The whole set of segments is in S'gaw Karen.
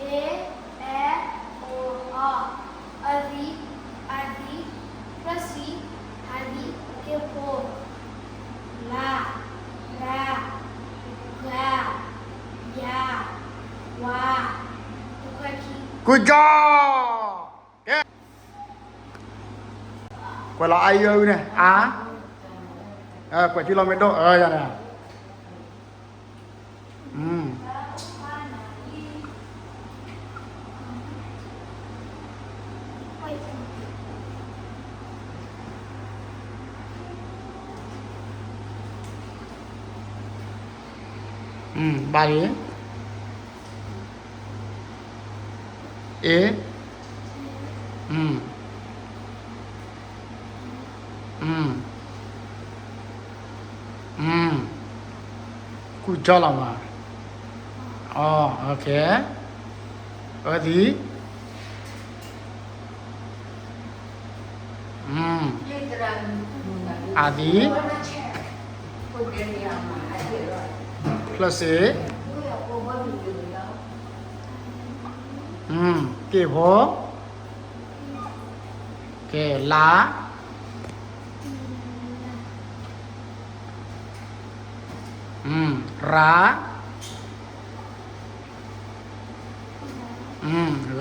အ့ အဲ အိ အီ အသံ အသံ ဖျၢၣ်ဆံ အသံ က့ၢ်ဖိ လါ ရါ ဂါ ယါ ဝါ တခွဲခံ Good job. ကဲ ကွဲးလီၤ အါ အံ အၢ အု န့ၣ် အါ ကွဲးစုလီၤမ့ၢ်ဒိၣ် အၢ ယၤန့ၣ် ဘၣ်လံ အ့ Good job လီၤမး အီ အၢ သံ အသံ ဖျၢၣ်ဆံ က့ၢ်ဖိ ကဲ လါ ရါ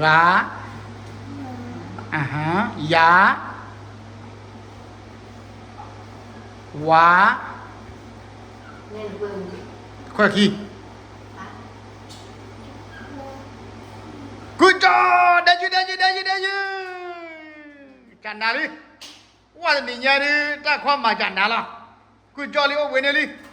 ဂါ ယါ ဝါ ခွဲၣ်ခံ Good job ဒဲယုၢ် ဒဲယုၢ် ဒဲယုၢ် ဒဲယုၢ် ကနၤလံ ဝဲတနံၤညါဒုး တၢ်ခီမၤကနၤလီၤ Good job လံ အိၣ်ဘှံးန့ၢ်လံ